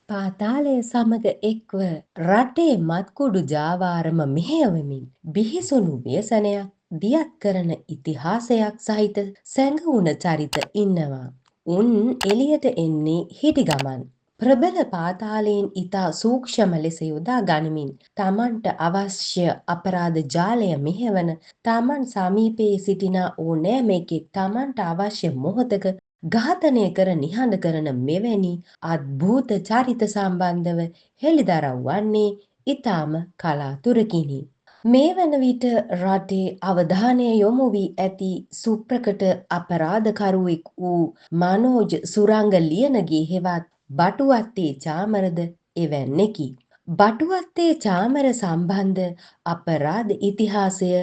පාතාලය සමග එක්ව රටේ මත්කුඩු ජාවාරම මෙහෙයවමින් බිහිසුණු ව්‍යසනයක් දියත් කරන ඉතිහාසයක් සහිත සැඟවුණ චරිත ඉන්නවා. උන් එළියට එන්නේ හිටි ගමන්. ප්‍රබල පාතාලයෙන් ඉතා සූක්ෂම ලෙස යොදා ගනිමින් තමන්ට අවශ්‍ය අපරාධ ජාලය මෙහෙවන තමන් සමීපයේ සිටින ඕනෑම එකෙක් තමන්ට අවශ්‍ය මොහොතක ඝාතනය කර නිහඬ කරන මෙවැනි අද්භූත චරිත සම්බන්ධව හෙළිදරව් වන්නේ ඉතාම කලාතුරකිනි. මේ වන විට රටේ අවධානය යොමු වී ඇති සුප්‍රකට අපරාධකරුවෙක් වූ මනෝජ් සුරංග ලියනගේ හෙවත් බටුවත්තේ චාමරද එවැන්නෙකි. බටුවත්තේ චාමර සම්බන්ධ අපරාධ ඉතිහාසය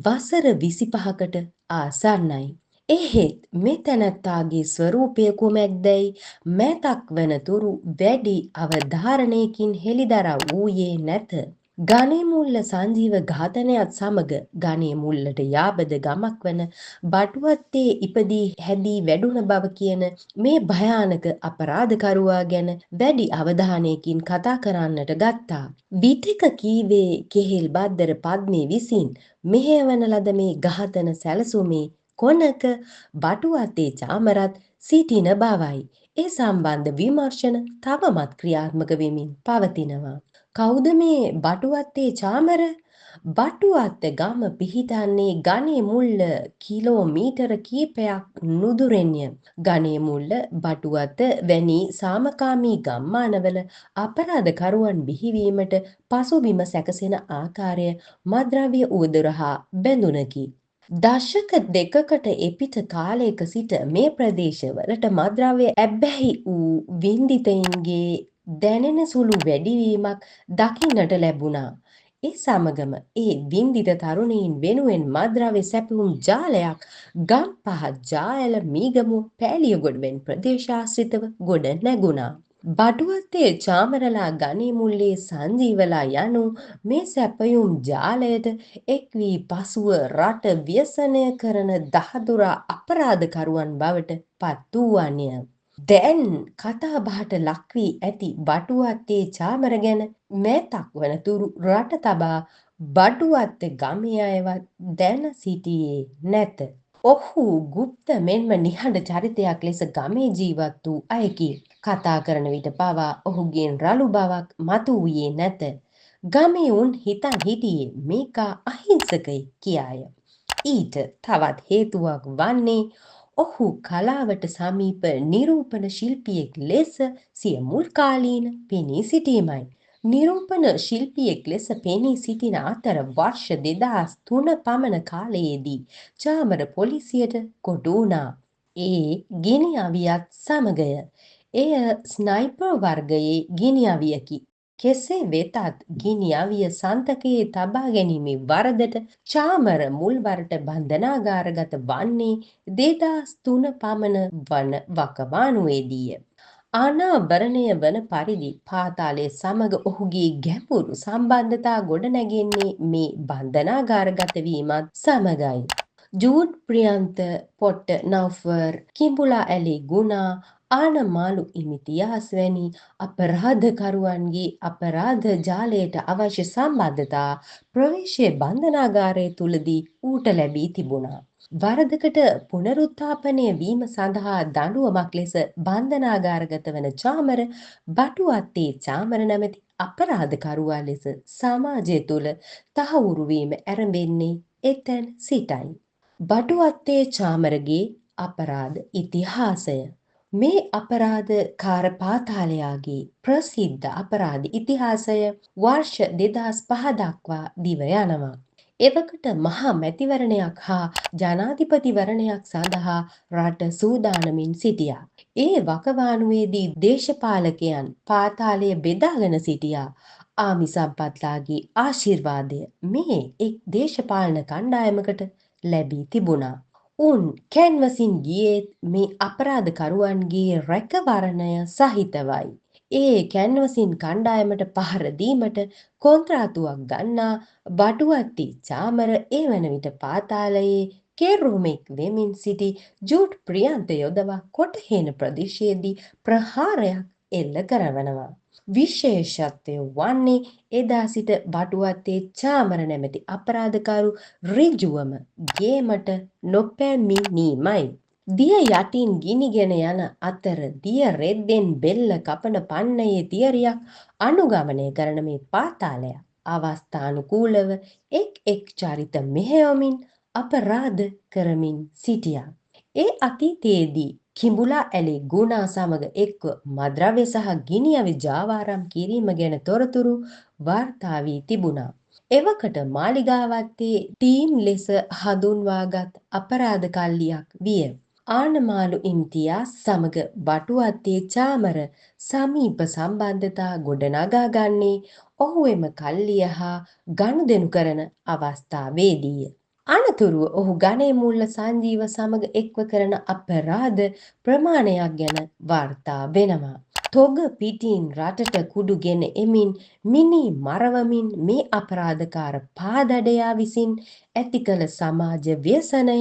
වසර 25කට ආසන්නයි. එහෙත් මේ තැනැත්තාගේ ස්වරූපය කුමැක්දැයි මෑතක් වනතුරු වැඩි අවධාරණයකින් හෙළිදරව් වූයේ නැත. ගණේමුල්ල සංජීව ඝාතනයත් සමග ගණේමුල්ලට යාබද ගමක් වන බටුවත්තේ ඉපදී හැදී වැඩුණ බව කියන මේ භයානක අපරාධකරුවා ගැන වැඩි අවධානයකින් කතා කරන්නට ගත්තා. විටක කීවේ කෙහෙල් බද්දර පද්මේ විසින් මෙහෙයවන ලද මේ ඝාතන සැලසුමේ කොනක බටුවත්තේ චාමරත් සිටින බවයි. ඒ සම්බන්ධ විමර්ශන තවමත් ක්‍රියාත්මක වෙමින් පවතිනවා. කවුද මේ බටුවත්තේ චාමර? බටුවත්ත ගම පිහිටන්නේ ගණේමුල්ල කිලෝමීටර කීපයක් නුදුරෙන්ය. ගණේමුල්ල, බටුවත්ත වැනි සාමකාමී ගම්මානවල අපරාධකරුවන් බිහිවීමට පසුබිම සැකසෙන ආකාරය මත්ද්‍රව්‍ය උවදුර හා බැඳුනකි. දශක දෙකකට එපිට කාලයක සිට මේ ප්‍රදේශවලට මත්ද්‍රව්‍ය ඇබ්බැහි වූ වින්දිතයින්ගේ දැනෙන සුළු වැඩිවීමක් දකින්නට ලැබුණා. ඒ සමගම ඒ වින්දිත තරුණයින් වෙනුවෙන් මත්ද්‍රව්‍ය සැපයුම් ජාලයක් ගම්පහ, ජාඇල, මීගමුව, පෑලියගොඩ වැනි ප්‍රදේශාශ්‍රිතව ගොඩ නැගුණා. බටුවත්තේ චාමරලා ගණේමුල්ලේ සංජීවලා යනු මේ සැපයුම් ජාලයට එක් වී පසුව රට ව්‍යසනය කරන දහදුරා අපරාධකරුවන් බවට පත් වූවන්ය. දැන් කතාබහට ලක් වී ඇති බටුවත්තේ චාමර ගැන මෑතක් වනතුරු රට තබා බටුවත්ත ගමේ අයවත් දැන සිටියේ නැත. ඔහු ගුප්ත මෙන්ම නිහඬ චරිතයක් ලෙස ගමේ ජීවත් වූ අයෙකි. කතා කරන විට පවා ඔහුගෙන් රළු බවක් මතු වූයේ නැත. ගමේ උන් හිතන් හිටියේ මේකා අහිංසකයෙක් කියාය. ඊට තවත් හේතුවක් වන්නේ ඔහු කලාවට සමීප නිරූපණ ශිල්පියෙක් ලෙස සිය මුල් කාලීන පෙනී සිටීමයි. නිරූපණ ශිල්පියෙක් ලෙස පෙනී සිටින අතර වර්ෂ 2003 පමණ කාලයේදී චාමර පොලිසියට කොටු වුණා. ඒ ගිනි අවියත් සමගය. එය ස්නයිපර් වර්ගයේ ගිනි අවියකි. කෙසේ වෙතත් ගිනි අවිය සන්තකයේ තබා ගැනීමේ වරදට චාමර මුල්වරට බන්ධනාගාරගත වන්නේ 2003 පමණ වන වකවානුවේදීය. අනාවරණය වන පරිදි පාතාලය සමග ඔහුගේ ගැඹුරු සම්බන්ධතා ගොඩනැගෙන්නේ මේ බන්ධනාගාරගත වීමත් සමගයි. ජූඩ් ප්‍රියන්ත, පොට්ට නව්ෆර්, කිඹුලා ඇලේ ගුණා, ආනමාලු ඉමිතියාස් වැනි අපරාධකරුවන්ගේ අපරාධ ජාලයට අවශ්‍ය සම්බන්ධතා ප්‍රවේශය බන්ධනාගාරය තුලදී ඌට ලැබී තිබුණා. වරදකට පුනරුත්ථාපනය වීම සඳහා දඬුවමක් ලෙස බන්ධනාගාරගත වන චාමර බටුවත්තේ චාමර නැමැති අපරාධකරුවා ලෙස සමාජය තුළ තහවුරු වීම ඇරඹෙන්නේ එතැන් සිටයි. බටුවත්තේ චාමරගේ අපරාධ ඉතිහාසය. මේ අපරාධකාර පාතාලයාගේ ප්‍රසිද්ධ අපරාධ ඉතිහාසය වර්ෂ 2005 දක්වා දිව යනවා. එවකට මහා මැතිවරණයක් හා ජනාධිපතිවරණයක් සඳහා රට සූදානමින් සිටියා. ඒ වකවානුවේදී දේශපාලකයන් පාතාලය බෙදාගෙන සිටියා. ආමි සම්පත්ලාගේ ආශිර්වාදය මේ එක් දේශපාලන කණ්ඩායමකට ලැබී තිබුණා. උන් කැන්වසින් ගියේත් මේ අපරාධකරුවන්ගේ රැකවරණය සහිතවයි. ඒ කැන්වසින් කණ්ඩායමට පහර දීමට කොන්ත්‍රාතුවක් ගන්නා බටුවත්ති චාමර ඒ වන විට පාතාලයේ කෙරුමෙක් වෙමින් සිටි ජූඩ් ප්‍රියන්ත යොදවා කොටහේන ප්‍රදේශයේදී ප්‍රහාරයක් එල්ල කරවනවා. විශේෂත්වය වන්නේ එදා සිට බටුවත්තේ චාමර නැමැති අපරාධකරු ඍජුවම ගේමට නොපැමිණීමයි. දිය යටින් ගිනිගෙන යන අතර දිය රෙද්දෙන් බෙල්ල කපන පන්නයේ තියරියක් අනුගමනය කරන මේ පාතාලය අවස්ථානුකූලව එක් එක් චරිත මෙහෙයමින් අපරාධ කරමින් සිටියා. ඒ අතීතයේදී කිඹුලා ඇලේ ගුණා සමග එක්ව මද්‍රව්‍ය සහ ගිනි අවි ජාවාරම් කිරීම ගැන තොරතුරු වාර්තා වී තිබුණා. එවකට මාලිගාවත්තේ ටීම් ලෙස හඳුන්වාගත් අපරාධ කල්ලියක් විය. ආනමාලු ඉම්තියාස් සමග බටුවත්තේ චාමර සමීප සම්බන්ධතා ගොඩනගා ගන්නේ ඔහු එම කල්ලිය හා ගනුදෙනු කරන අවස්ථාවේදීය. අනතුරුව ඔහු ගණේමුල්ල සංජීව සමග එක්ව කරන අපරාධ ප්‍රමාණයක් ගැන වාර්තා වෙනවා. තොග පිටින් රටට කුඩු ගෙන එමින් මිනී මරවමින් මේ අපරාධකාර පාදඩයා විසින් ඇති කළ සමාජ ව්‍යසනය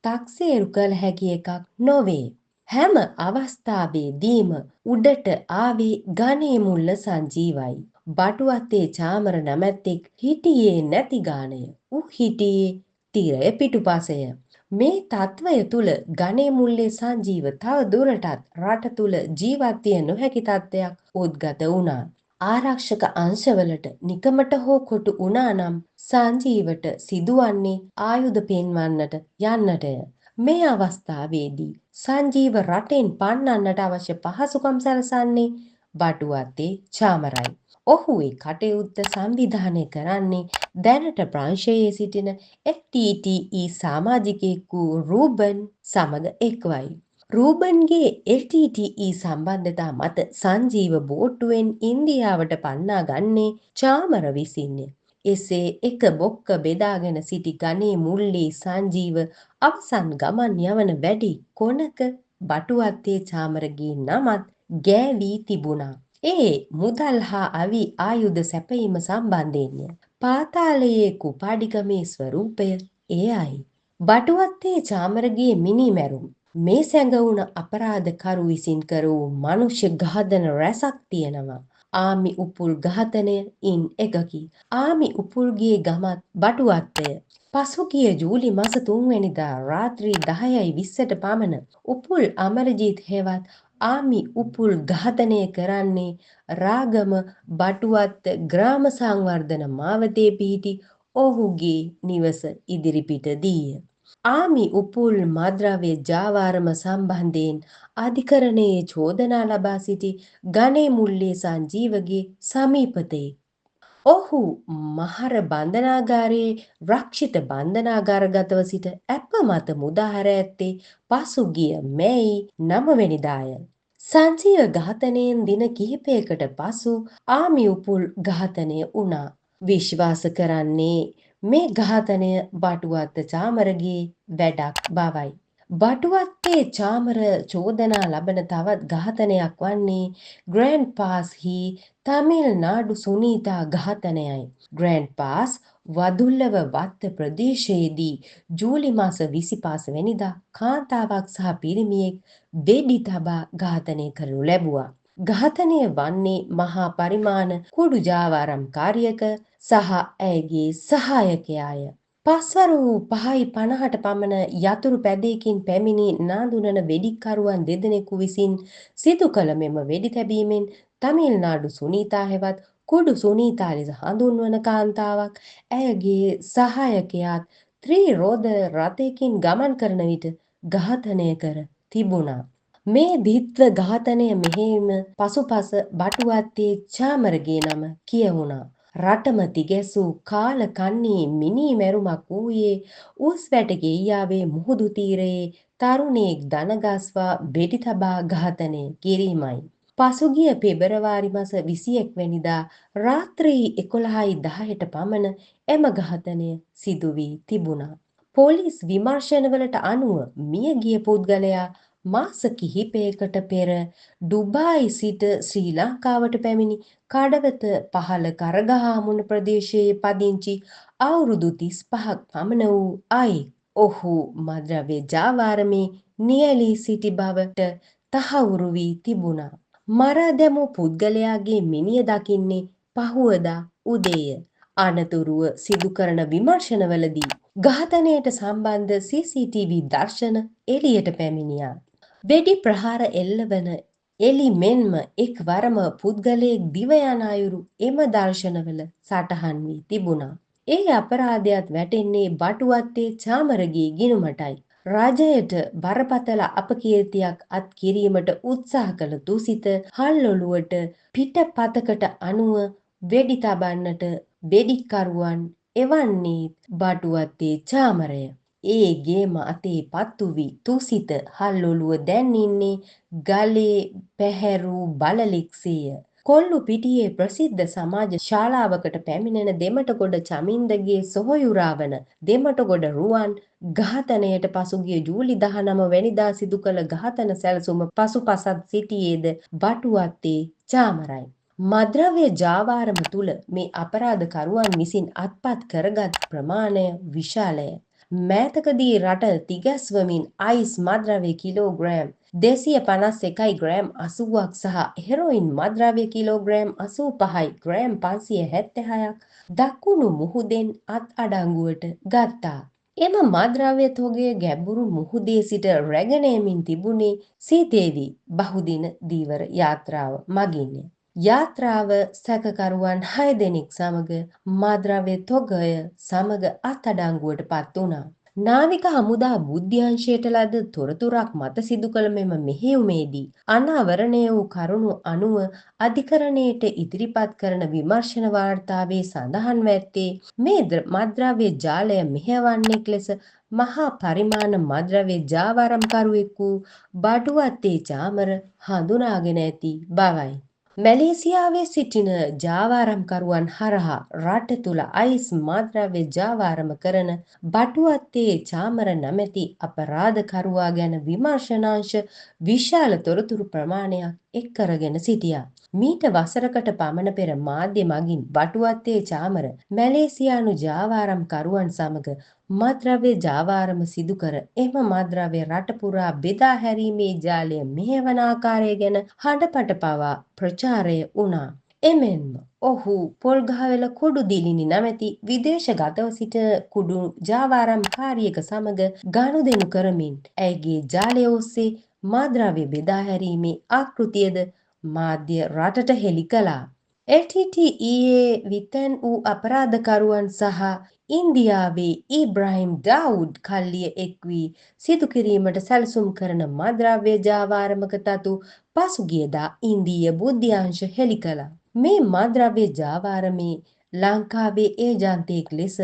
තක්සේරු කළ හැකි එකක් නොවේ. හැම අවස්ථාවේදීම උඩට ආවේ ගණේමුල්ල සංජීවයි. බටුවත්තේ චාමර නැමැත්තෙක් හිටියේ නැති ගානය. ඌ හිටියේ තිරය පිටුපසය. මේ තත්ත්වය තුළ ගණේමුල්ලේ සංජීව තව දුරටත් රට තුළ ජීවත් විය නොහැකි තත්ත්වයක් උද්ගත වුණා. ආරක්ෂක අංශවලට නිකමට හෝ කොටු වුණා නම් සංජීවට සිදුවන්නේ ආයුධ පෙන්වන්නට යන්නටය. මේ අවස්ථාවේදී සංජීව රටෙන් පන්නන්නට අවශ්‍ය පහසුකම් සලසන්නේ බටුවත්තේ චාමරයි. ඔහු ඒ කටයුත්ත සංවිධානය කරන්නේ දැනට ප්‍රංශයේ සිටින LTTE සමාජිකයෙක් වූ රූබන් සමග එක්වයි. රූබන්ගේ LTTE සම්බන්ධතා මත සංජීව බෝට්ටුවෙන් ඉන්දියාවට පන්නා ගන්නේ චාමර විසින්ය. එසේ එක බොක්ක බෙදාගෙන සිටි ගණේ මුල්ලේ සංජීව අවසන් ගමන් යවන වැඩි කොනක බටුවත්තේ චාමරගේ නමත් ගෑවී තිබුණා. ඒ මුදල් හා අවි ආයුධ සැපයීම සම්බන්ධයෙන්ය. පාතාලයේ කුපාඩිකමේ ස්වරූපය එයයි. බටුවත්තේ චාමරගේ මිනීමැරුම් මේ සැඟවුණ අපරාධකරු විසින් කර වූ මනුෂ්‍ය ඝාතන රැසක් තියෙනවා. ආමි උපුල් ඝාතනය ඉන් එකකි. ආමි උපුල්ගේ ගමත් බටුවත්තය. පසුගිය ජූලි මාස 3 වෙනිදා රාත්‍රී 10:20ට පමණ උපුල් අමරජීත් හෙවත් ආමි උපුල් ඝාතනය කරන්නේ රාගම බටුවත්ත ග්‍රාම සංවර්ධන මාවතේ පිහිටි ඔහුගේ නිවස ඉදිරිපිටදීය. ආමි උපුල් මද්‍රව්‍ය ජාවාරම සම්බන්ධයෙන් අධිකරණයේ චෝදනා ලබා සිටි ගණේමුල්ලේ සංජීවගේ සමීපතෙක්. ඔහු මහර බන්ධනාගාරයේ රක්ෂිත බන්ධනාගාරගතව සිට ඇප මත මුදාහැර ඇත්තේ පසුගිය මැයි 9 වෙනිදාය. සංජීව ඝාතනයෙන් දින කිහිපයකට පසු ආමි උපුල් ඝාතනය වුණා. විශ්වාස කරන්නේ මේ ඝාතනය බටුවත්ත චාමරගේ වැඩක් බවයි. බටුවත්තේ චාමර චෝදනා ලබන තවත් ඝාතනයක් වන්නේ ග්‍රෑන්ඩ් පාස් හි තමිල්නාඩු සුනීතා ඝාතනයයි. ග්‍රෑන්ඩ් පාස් වදුල්ලව වත්ත ප්‍රදේශයේදී ජූලි මාස 25 වෙනිදා කාන්තාවක් සහ පිරිමියෙක් වෙඩි තබා ඝාතනය කරනු ලැබුවා. ඝාතනය වන්නේ මහා පරිමාණ කුඩු ජාවාරම්කාරියක සහ ඇයගේ සහායකයාය. පස්වරු 5:50ට පමණ යතුරු පැදයකින් පැමිණි නාඳුනන වෙඩික්කරුවන් දෙදෙනෙකු විසින් සිදු කළ මෙම වෙඩි තැබීමෙන් තමිල්නාඩු සුනීතා හෙවත් කුඩු සුනීතා ලෙස හඳුන්වන කාන්තාවක් ඇයගේ සහායකයාත් ත්‍රිරෝද රථයකින් ගමන් කරන විට ඝාතනය කර තිබුණා. මේ ද්විත්ව ඝාතනය මෙහෙයීම පසුපස බටුවත්තේ චාමරගේ නම කියවුණා. රටම තිගැසූ කාලකන්නී මිනී මැරුමක් වූයේ උස්වැට ගෙයියාවේ මුහුදු තීරයේ තරුණයෙක් දණගස්වා වෙඩි තබා ඝාතනය කිරීමයි. පසුගිය පෙබරවාරි මස 21 වැනිදා රාත්‍රී 11:10ට පමණ එම ඝාතනය සිදු වී තිබුණා. පොලිස් විමර්ශනවලට අනුව මියගිය පුද්ගලයා මාස කිහිපයකට පෙර ඩුබායි සිට ශ්‍රී ලංකාවට පැමිණි කඩවත පහළ කරගහමුණ ප්‍රදේශයේ පදිංචි අවුරුදු 35ක් පමණ වූ අයෙක්. ඔහු මද්‍රව්‍ය ජාවාරමේ නියැලී සිටි බවට තහවුරු වී තිබුණා. මරා දැමූ පුද්ගලයාගේ මිනිය දකින්නේ පහුවදා උදේය. අනතුරුව සිදු කරන විමර්ශනවලදී ඝාතනයට සම්බන්ධ CCTV දර්ශන එළියට පැමිණියා. වෙඩි ප්‍රහාර එල්ලවන එලි මෙන්ම එක්වරම පුද්ගලයෙක් දිව යන අයුරු එම දර්ශනවල සටහන් වී තිබුණා. ඒ අපරාධයත් වැටෙන්නේ බටුවත්තේ චාමරගේ ගිණුමටයි. රජයට බරපතල අපකීර්තියක් අත් කිරීමට උත්සාහ කළ තුසිත හල්ලොළුවට පිටපතකට අනුව වෙඩි තබන්නට වෙඩික්කරුවන් එවන්නේ බටුවත්තේ චාමරය. ඒ ගේම අතේ පත්තු වී තුසිත හල්ලොළුව දැන් ඉන්නේ ගලේ පැහැරූ බලලෙක්සේය. කොල්ලුපිටියේ ප්‍රසිද්ධ සමාජ ශාලාවකට පැමිණෙන දෙමටගොඩ චමින්දගේ සොහොයුරා වන දෙමටගොඩ රුවන් ඝාතනයට පසුගිය ජූලි 19 වැනිදා සිදු කළ ඝාතන සැලසුම පසුපසත් සිටියේද බටුවත්තේ චාමරයි. මද්‍රව්‍ය ජාවාරම තුළ මේ අපරාධකරුවන් විසින් අත්පත් කරගත් ප්‍රමාණය විශාලය. මෑතකදී රට තිගැස්වමින් අයිස් මද්‍රව්‍ය කිලෝග්‍රෑම් 251 ග්‍රෑම් 80ක් සහ හෙරොයින් මද්‍රව්‍ය කිලෝග්‍රෑම් 85යි ග්‍රෑම් 576ක් දකුණු මුහුදෙන් අත් අඩංගුවට ගත්තා. එම මද්‍රව්‍ය තොගය ගැඹුරු මුහුදේ සිට රැගෙන එමින් තිබුණේ සීදේවි බහුදින දීවර යාත්‍රාව මගින්ය. යාත්‍රාව සැකකරුවන් 6 දෙනෙක් සමග මද්‍රව්‍ය තොගය සමග අත්අඩංගුවට පත් වුණා. නාවික හමුදා බුද්ධ්‍යංශයට ලද තොරතුරක් මත සිදු කළ මෙම මෙහෙයුමේදී අනාවරණය වූ කරුණු අනුව අධිකරණයට ඉදිරිපත් කරන විමර්ශන වාර්තාවේ සඳහන්ව ඇත්තේ මේ මද්‍රව්‍ය ජාලය මෙහෙයවන්නෙක් ලෙස මහා පරිමාණ මද්‍රව්‍ය ජාවාරම්කරුවෙක් වූ බටුවත්තේ චාමර හඳුනාගෙන ඇති බවයි. මැලේසියාවේ සිටින ජාවාරම්කරුවන් හරහා රට තුළ අයිස් මද්‍රව්‍ය ජාවාරම කරන බටුවත්තේ චාමර නමැති අපරාධකරුවා ගැන විමර්ශනාංශ විශාල තොරතුරු ප්‍රමාණයක් එක් කරගෙන සිටියා. මීට වසරකට පමණ පෙර මාධ්‍ය මගින් බටුවත්තේ චාමර මැලේසියානු ජාවාරම්කරුවන් සමග මද්‍රව්‍ය ජාවාරම සිදු කර එම මද්‍රව්‍ය රට පුරා බෙදා හැරීමේ ජාලය මෙහෙවන ආකාරය ගැන හඬපට පවා ප්‍රචාරය වුණා. එමෙන්ම ඔහු පොල්ගහවෙල කුඩු දිලිනි නමැති විදේශගතව සිට කුඩු ජාවාරම්කාරියක සමග ගනුදෙනු කරමින් ඇයගේ ජාලය ඔස්සේ මද්‍රව්‍ය බෙදා හැරීමේ ආකෘතියද මාධ්‍ය රටට හෙළි කළා. LTTE විතැන් වූ අපරාධකරුවන් සහ ඉන්දියාවේ ඉබ්‍රාහිම් ඩාවුඩ් කල්ලිය එක් වී සිදු කිරීමට සැලසුම් කරන මද්‍රව්‍ය ජාවාරමක තතු පසුගියදා ඉන්දීය බුද්ධ්‍යංශ හෙළි කළා. මේ මද්‍රව්‍ය ජාවාරමේ ලංකාවේ ඒජන්තයෙක් ලෙස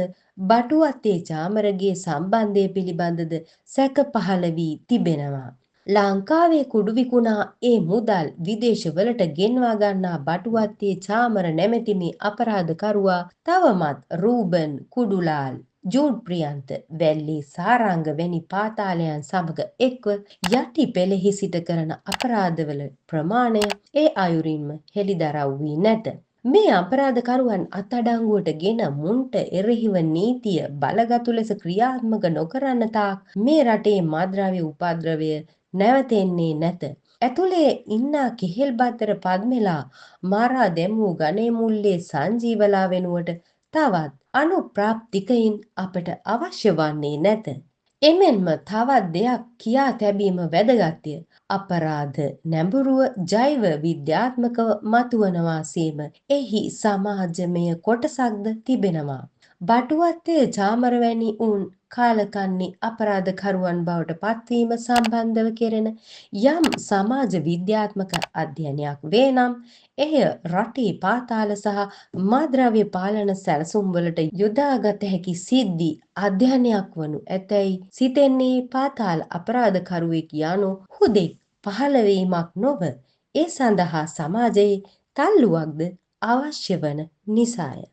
බටුවත්තේ චාමරගේ සම්බන්ධය පිළිබඳද සැක පහළ වී තිබෙනවා. ලංකාවේ කුඩු විකුණා ඒ මුදල් විදේශවලට ගෙන්වා ගන්නා බටුවත්තේ චාමර නැමැති මේ අපරාධකරුවා තවමත් රූබන් කුඩුලාල්, ජූඩ් ප්‍රියන්ත, වැල්ලේ සාරංග වැනි පාතාලයන් සමග එක්ව යටි පෙළෙහි සිට කරන අපරාධවල ප්‍රමාණය ඒ අයුරින්ම හෙළිදරව් වී නැත. මේ අපරාධකරුවන් අත්අඩංගුවට ගෙන මුන්ට එරෙහිව නීතිය බලගතු ලෙස ක්‍රියාත්මක නොකරන තාක් මේ රටේ මද්‍රව්‍ය උපද්‍රවය නැවතෙන්නේ නැත. ඇතුලේ ඉන්නා කෙහෙල්බත්තර පද්මෙලා මරා දැමූ ගණේමුල්ලේ සංජීවලා වෙනුවට තවත් අනුප්‍රාප්තිකයින් අපට අවශ්‍ය වන්නේ නැත. එමෙන්ම තවත් දෙයක් කියා තැබීම වැදගත්ය. අපරාධ නැඹුරුව ජෛව විද්‍යාත්මකව මතුවනවා සේම එහි සමාජමය කොටසක්ද තිබෙනවා. බටුවත්තේ චාමර වැනි උන් කාලකන්ණි අපරාධකරුවන් බවට පත්වීම සම්බන්ධව කෙරෙන යම් සමාජ විද්‍යාත්මක අධ්‍යයනයක් වේ නම් එය රටේ පාතාල සහ මද්‍රව්‍ය පාලන සැලසුම් වලට යොදාගත හැකි සිද්ධි අධ්‍යයනයක් වනු ඇතැයි සිතෙන්නේ පාතාල අපරාධකරුවෙක් යනු හුදෙක් පහළවීමක් නොව ඒ සඳහා සමාජයේ තල්ලුවක්ද අවශ්‍ය වන නිසාය.